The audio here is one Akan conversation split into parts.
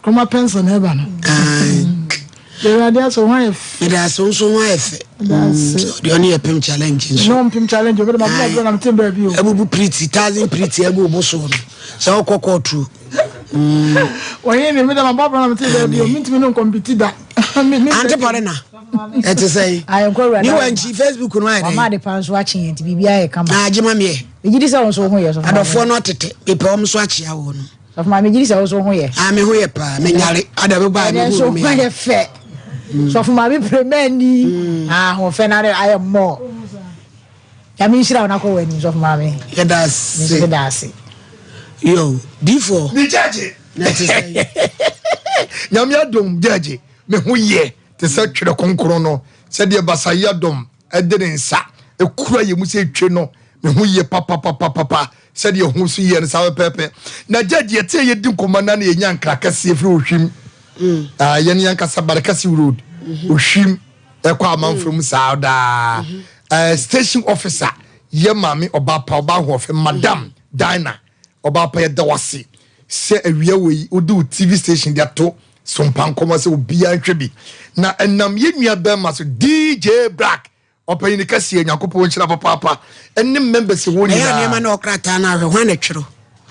Kɔma pencil na ɛba no. Awurade asɛ ho ayɛ fɛ. Meda ase wo nso ho ayɛ fɛ. Deɛ ɔne yɛ pem challenge nso. Ne ɔmpem challenge obi de ma bla bla na mete baabi o. Abubu pretty thousand pretty agu obo so no. Sɛ wokɔ kɔɔturo. Wɔyɛ ne meda ma bla bla na mete baabi o. Mentumi ne nkɔmpiti da. Ante pɔre na. Ɛte sɛ. Ne wankyi Facebook no ayɛ dɛ. Ɔma ade pa nso akye yɛn nti biribiara yɛ kama. Na agye ma meɛ. Megye di sɛ wo nso wo ho yɛ so. Adɔfoɔ no atete mepɛ wɔn nso akyea wɔ no. Sɔfo maame gye di sɛ wo nso ho yɛ. Ah me ho yɛ paa me nyare ada bɛ baa me ho me yɛ fɛ. Sɔfo maame premani. Mm. Ah ho fɛ na ayɛ mmɔ. Nyame nhyira wo na kɔ w'anim sɔfo maame. Yɛda ase. Nso da ase. Yo, D4. Me judge. Na te sɛ. Nyame adom judge me ho yɛ te sɛ twerɛ kronkron no sɛdeɛ basayɛ dɔm de ne nsa kura yɛ mu sɛ twe no me ho yɛ papapapapa Sɛdeɛ ho so yɛ no saa pɛpɛɛpɛ. Na judge yɛte a yɛdi nkɔmmɔ na na yɛnya nkra kɛseɛ firi Ohwim. Mm. Uh, yɛne yɛnkasa Barekɛse Road. Mm -hmm. Ohwim ɛkɔ amanfo mu saa daa. Mm -hmm. uh, station officer yɛ maame ɔbaa pa ɔbaa ahoɔfɛ madam mm -hmm. Dinah ɔbaa pa yɛda wase sɛ awia wɔ yi wode wo TV station de ato so mpa nkɔmmɔ sɛ obiara nhwɛ bi na ɛnam yɛn nua bɛrima so DJ Black Ɔpanyin kɛseɛ Nyankopɔn nhyira papaapa ɛne members wɔ nyinaa. Ɛyɛ nneɛma na ɔkrataa no ahwɛ hwan na twerɛ.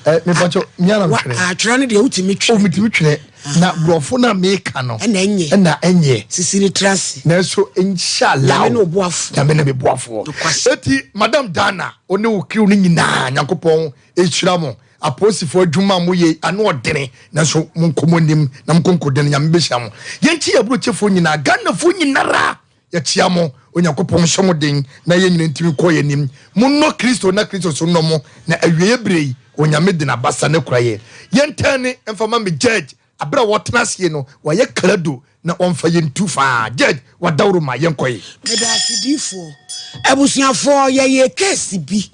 Ɛ mepakyɛ mia na metwerɛ. Atwerɛ no deɛ wotumi twerɛ. O metumi twerɛ na borɔfo no a meka no. Ɛna ɛnyɛ. Ɛna ɛnyɛ. Sisi ne tiri ase. Nanso inshallah. Nyame ne oboafoɔ. Nyame ne me boafoɔ. Eti Madam Dana ɔne wo crew no nyinaa Nyankopɔn nhyira mo. Apolisifoɔ adwuma a moyɛ ano ɔdene nanso monkɔ mo anim na monkɔ nkoden Nyame bɛhyira mo. Yɛnkyi yɛn aburokyefoɔ nyinaa Ghanafoɔ nyinara. Yɛkyea mo, Onyankopɔn nhyɛ mo den na yɛn nyina ntumi nkɔ yɛn anim. Monnɔ Kristo na Kristo nso nnɔ mo, na awieɛ berɛ yi, Onyame de n'abasa no akura yɛn. Yɛntɛne mfa ma me Judge, aberɛ a wɔtena aseɛ no, wayɛ krado na ɔmfa yɛn ntu faa. Judge, wadaworo ma yɛnkɔ ye. Medaase diifoɔ. Abusuafoɔ yɛyɛ case bi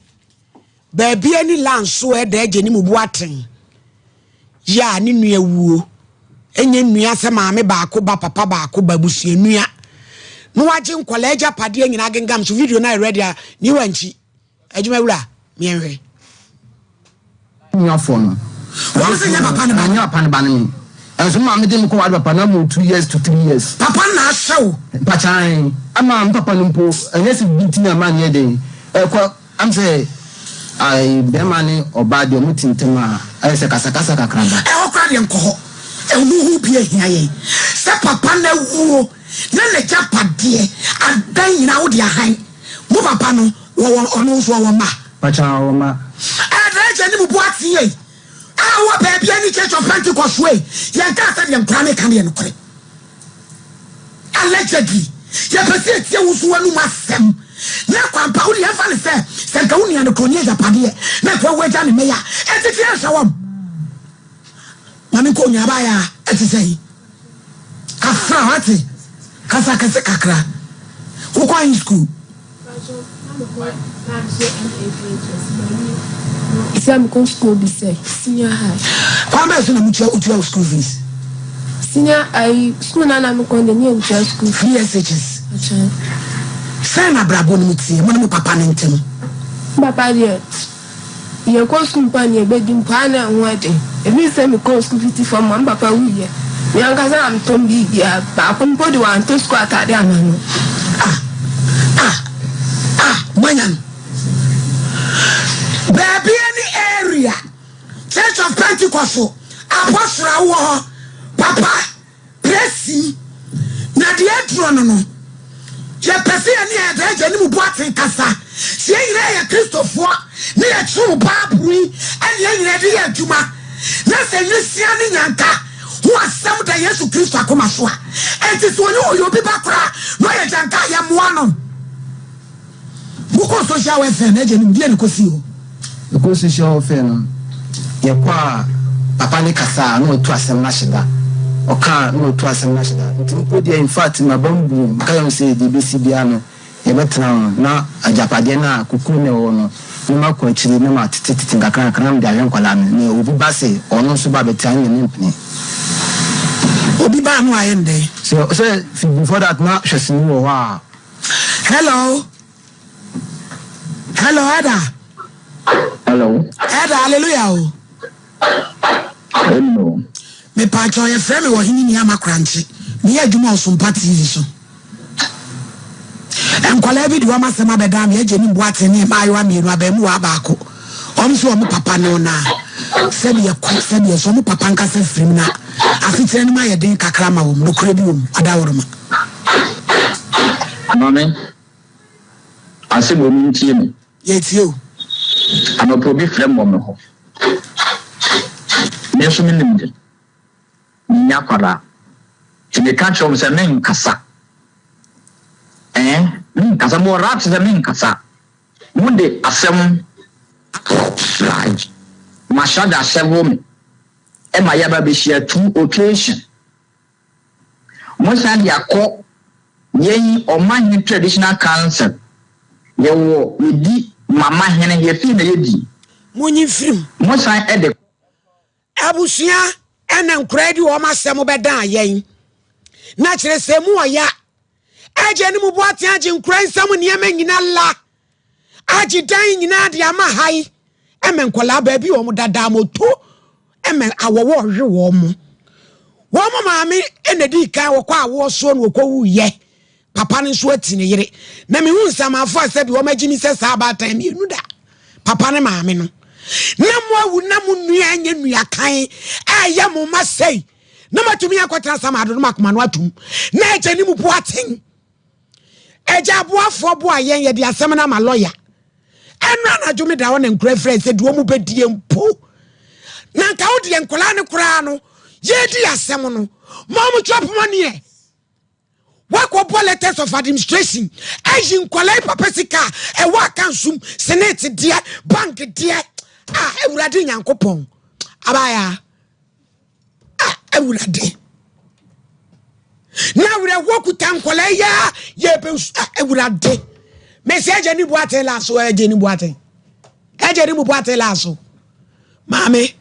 baabi ani lanso ɛda agye ne mu bu aten. Yɛ a ne nua wuo. Ɛnyɛ nua sɛ maame baako ba papa baako ba abusua nua. Na wagye nkwadaa agyapadeɛ nyinaa agengam so video no ayɛ ready a ne wankyi. Adwuma wura miɛnhwɛ. Nuafoɔ no. Wɔn sɛ nyɛ papa ne ba. Nyɛ papa ne ba ne me. Ɛnso me maame de me kɔ ware papa na mo 2 years to 3 years. Papa na ahyɛ wo. Mpakyan ama me papa no mpo ɛnyɛ sɛ bi nti na ma nyɛ den ɛkɔ am sɛ ayi bɛrima ne ɔbaa deɛ ɔmo te ntɛm a ayɛ sɛ kasakasa kakra ba. Ɛhɔ koraa deɛ nkɔ hɔ. Ɛho ho bi ahia yɛn sɛ papa no awuo na n'agyapadeɛ adan nyinaa wode ahan. Mo papa no wɔwɔ ɔno nso ɔwɔ mma? Mpakyan ɔwɔ mma. Ɛda agya ne mu bu ateɛ yi a wɔ baabi a ne Church of Pentecost wei yɛnkaa sɛ deɛ nkora no ka no yɛ nokorɛ. Allegedly yɛpɛ sɛ yɛtie wo nso w'anum asɛm na kwampa wo deɛ yɛmfa no sɛ sɛ nka wo nua no kɔ ɔni agyapadeɛ na nka wawu agya ne mma yi a ɛtete yɛnhwɛ wɔn. Ma menkɔ onua baayɛ a ɛte sɛ yi kafra wate kasa kɛse kakra wokɔ ahe school. Sɛ mekɔ school bi sɛ senior high. Kwan bɛn so na mutua wotua wo school fees? Senior ayi school na na mekɔ de ne yɛntua school fees. Free SHS. Sɛn na abrabɔ no mu teɛ mo ne mo papa no ntam? Papa deɛ yɛkɔ school mpo a nea yɛbɛdi mpo a na ɛho yɛ den. Ɛfiri sɛ mekɔɔ school fiti fam ma me papa wuiɛ. Me ankasa na metɔ me biribiara. Baako mpo de wantɔ sukuu ataadeɛ amma no. Ah! Ah! Ah! Moanya no. Baabi ne area. Church of Pentecost apostle a wowɔ hɔ. Papa. Presi, na deɛ aduro no no, yɛpɛ sɛ yɛne yɛn Agya ne mu Boateng kasa. Sɛ yɛn nyinaa yɛ Kristofoɔ na yɛkyerɛw Bible yi ɛne yɛn nyinaa de yɛ adwuma, na sɛ nwisiaa ne nyanka ho asɛm da Yesu Kristo akoma so a, enti sɛ ɔne ɔyɛ obi ba koraa na ɔyɛ gyanka a, yɛmmoa no. Mokɔɔ social welfare no agya no mu, deɛ na ɛkɔsii hɔ? Yɛkɔɔ social welfare no, yɛkɔ a papa no kasa a na ɔtu asɛm no ahyɛ da. Ɔka a na ɔtu asɛm no ahyɛ da. Nti mpo deɛ in fact m'abam bui. Meka kyerɛɛ no sɛ deɛ ɛbɛsi biara no yɛbɛtena ho na agyapadeɛ no a kokoɔ no a ɛwɔ hɔ no na makɔ akyire na matetetete nkakrankakra na mede ahwɛ nkwadaa no. Na obi ba se ɔno nso ba abɛtena ɛnneɛ mempene. Obi ba a na wayɛ no dɛn? Sɛ sɛ before that na hwɛseni wɔ hɔ a. Hello. Hello, Eda. Hello. Eda, hallelujah. Hello. Mepaakyɛw yɛfrɛ me Ɔhene Nuama Korankye. Meyɛ adwuma wɔ Sompa TV so. Nkwadaa bi de wɔn asɛm abɛdan me, Agyenim Boateng ne mmaayewa mmienu, abaamuwaa baako. Wɔn nso wɔn papa ne wɔn a sɛdeɛ kɔ sɛdeɛ so wɔn papa nkasa firim na asekyerɛ no mu ayɛ den kakra ma wɔn. Nokorɛ bi wɔ mu, adaworoma. Maame, asɛm wɔ mu ntie me. Yɛtie o. Anɔpa obi frɛ me wɔ me hɔ. Me nso menim de, menyɛ akwadaa. Nti meka kyerɛ wɔn sɛ menkasa. Ɛɛ, menkasa. Mewɔ right sɛ menkasa. Mode asɛm akɔ charge. Mahyɛ da asɛvo me ma yɛaba abɛhyia two occasion. Mosan de akɔ yɛn Ɔmanhene Traditional Council. Yɛwɔ yɛdi Mama Hene, yɛ fie na yɛdi. Monyi mfiri mu. Mosan de kɔ. Abusua ɛna nkoraa di wɔn asɛm bɛdan yɛn na kyerɛ sɛ mu ɔya agya no mu boaten agye nkoraa nsam nneɛma nyina la agye dan nyinaa de ama ha yi ɛmɛ nkɔlaa baabi wɔn dada moto ɛmɛ awɔwɔ ɔhwe wɔn mo wɔn mo maame ɛna di kan wɔkɔ awoɔ soɔ na wɔkɔ wuyɛ Papa no nso ati ne yere. Na mehu nsamanfo a sɛbi wɔn agye mi sɛ saa abaatan mmienu da. Papa ne maame no. Na mo awu na mo nua nyɛ nua kan a ɛyɛ mo ma sɛi. Na matumi akɔtena samado no makoma no atum. Na agya ne mu bo aten. Agya aboafoɔ boa yɛn yɛde asɛm no ama lɔya. Ɛno anadwo me da hɔ na nkura frɛ sɛ deɛ ɔmu bɛdie mpo. Na nka wo deɛ nkwadaa no koraa no yɛdi asɛm no. Ma ɔmo chop money ɛ. Wakɔbɔ letters of administration ayi nkwadaa yi papa sika a ɛwɔ akansom senate deɛ bank deɛ a awurade nyankopɔn abaya a awurade na awerɛhoɔ kuta nkwadaa yi a yɛbɛ awurade mesi agya ne bu ate la so agya ne bu ate agya ne bu ate la so maame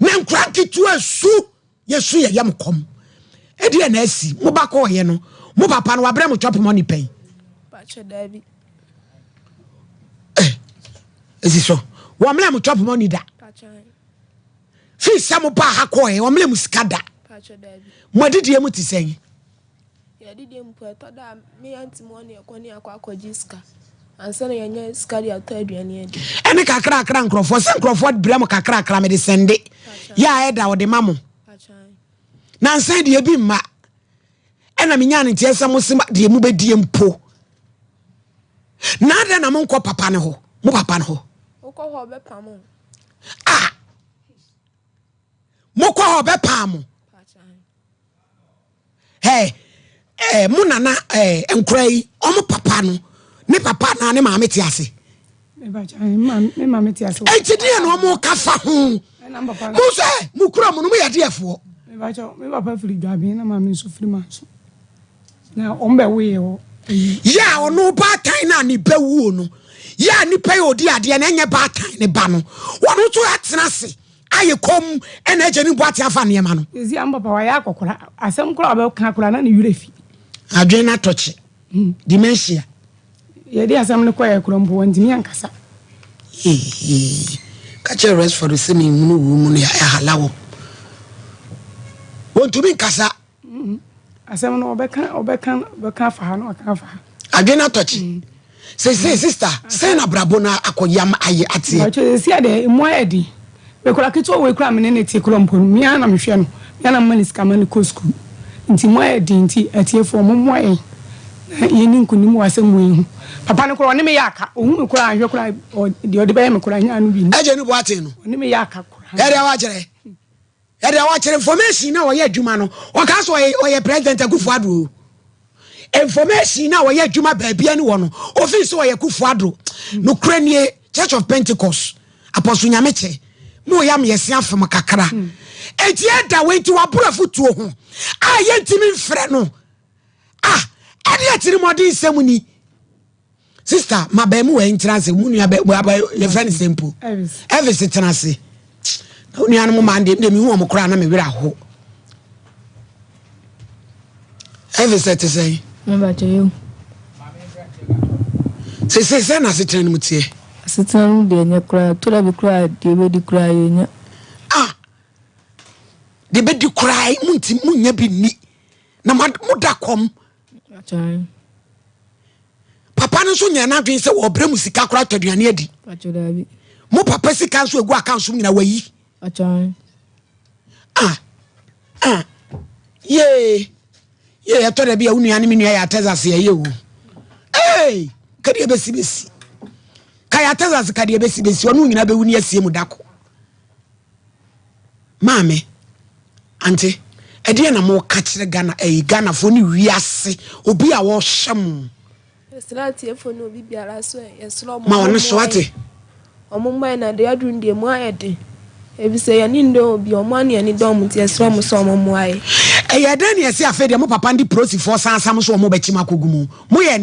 na nkura nketewa su Yɛsu yɛ yam kɔm. Ɛdeɛ na asi. Mo ba kɔɔyɛ no, mo papa no wabrɛ mo chop money pɛn. Pakyɛ daabi. Eh, esi so. Wɔmlɛ mo chop money da. Fi sɛ mo ba ha kɔɔyɛ, wɔmlɛ mo sika da. Pakyɛ daabi. Mo adidie mu te sɛn? Yɛadidie mu po ɛtɔ da a me aunty mu hɔ na yɛkɔ ne yɛakɔ akɔgye sika. Ansa na yɛanya sika de atɔ aduane adi. Ɛne kakrakra nkurɔfoɔ sɛ nkurɔfoɔ brɛ mo kakrakra mede sɛnde yɛ a ɛda ɔde ma mo. Nansa deɛ ebi mma ɛna menya ne nteɛ sɛ mo se deɛ mobɛdie mpo. Na adɛn na monkɔ papa ne hɔ mo papa ne hɔ. Wokɔ hɔ ɔbɛpam wo. Ah! Mokɔ hɔ ɔbɛpam mo. Hey, eh, mo nana eh, nkora yi ɔmo papa no ne papa na ne maame te ase. Me maame te ase. Enti deɛ na ɔmo ka fa ho. Mo sɛ mo kura mo no mo yɛ deɛfoɔ. Me papa firi Dwaben na maame nso firi Manso. Na ɔmo bɛ woyɛ hɔ. Yɛ a ɔno baatan na ne ba wuo no yɛ a nipa yɛ odi adeɛ na ɛnyɛ baatan ne ba no wɔn nso atena ase. Ayɛ komm ɛna agya no bu ate afa nneɛma no. Sɛsi a me papa wayɛ akɔkora, asɛm koraa a ɔbɛka koraa na ne werɛ fi. Adwene no atɔ kye, dementia. Yɛde asɛm no kɔeɛ koraa mpo wantumi ankasa. Eeii ka kyerɛ Resford sɛ menhunu wo mu no ɛhala wɔ. Wɔntumi nkasa. Asɛm no ɔbɛka ɔbɛka ɔbɛka afa ha na waka afa ha. Adwene atɔkye. Mm. Sese sista sɛn na abrabɔ no akɔ yam ayɛ ateɛ. Ɔkyɛ sisi adeɛ emu ayɛ den. Mekura ketewa wei kura me ne ne te kura mpo no mea na mehwɛ no mea na mma ne sika ma ne kɔ sukuu nti mu ayɛ den nti atiefoɔ mo mmoa yɛn na yɛni nkunim wɔ asɛm wei ho. Papa no koraa ɔne me yɛ aka ɔhu me koraa anhwɛ koraa deɛ ɔde bɛyɛ me koraa nyɛ ano bi ni. Ɛgye no boaten no. Ɔne me yɛ aka koraa. Ɛdeɛ wakyerɛ. Ɛdeɛ ɔkyerɛ information na ɔyɛ adwuma no ɔka sɛ ɔyɛ ɔyɛ president Akufo Addo o information na ɔyɛ adwuma baabi ne wɔ no ofin sɛ ɔyɛ Akufo Addo nokorɛ nie Church of Pentecost Apostle Nyamekyɛ mo yɛ ameyɛse afem kakra enti ɛda wei nti waboro afotuo ho a yɛntimi mfrɛ no ah ɛde atirimɔden nsɛm ni Sister, ma bɛn mu wɔ ntena ase. Mu nua bɛ bɛ yɛfrɛ no sɛ mpo. Elvis tena ase. Na wo nua no mo maa deɛ deɛ mehu wɔn koraa na me werɛ aho. Elvis ɛte sɛn? Mebakyɛ yɛ. Sese sɛ na asetena no mu teɛ. Asetena no deɛ nyɛ koraa, tora bi koraa deɛ bɛdi koraa yɛnya. Ah! Deɛ bɛdi koraa monti monnya bi nni na moda kɔm. Papa no nso nyɛ n'adwene sɛ wɔbrɛ mu sika koraa tɔ aduane adi. Mo papa sika nso egu account so nyina wayi. Ah ah yee yee ɛtɔ da bi a wo nua ne me nua yɛ atɛsase ɛyɛ o. Ee kadeɛ bɛsi bɛsi. Ka yɛ atɛsase kadeɛ bɛsi bɛsi ɔno nyina bɛwu ne asie mu dako. Maame, ante, ɛdeɛn na moka kyerɛ Ghana, ɛyi Ghanafoɔ ne wiase obi a wɔhyɛ mo? Yɛsrɛ atiefoɔ ne obi biara sɛ yɛsrɛ ɔmo Ma ɔno so ate. Ɔmo mma yɛn na deɛ aduru no deɛ emu ayɛ den efisɛ yɛn ani nnɔ obi ɔmo ara na yɛn ani dɔ ɔmo nti yɛsrɛ ɔmo sɛ ɔmo mmoa yɛn. Ɛyɛɛ dɛn na yɛse afei deɛ mo papa no de prosifoɔ san sam so ɔmo bɛkye mo akɔgu mu? Moyɛ.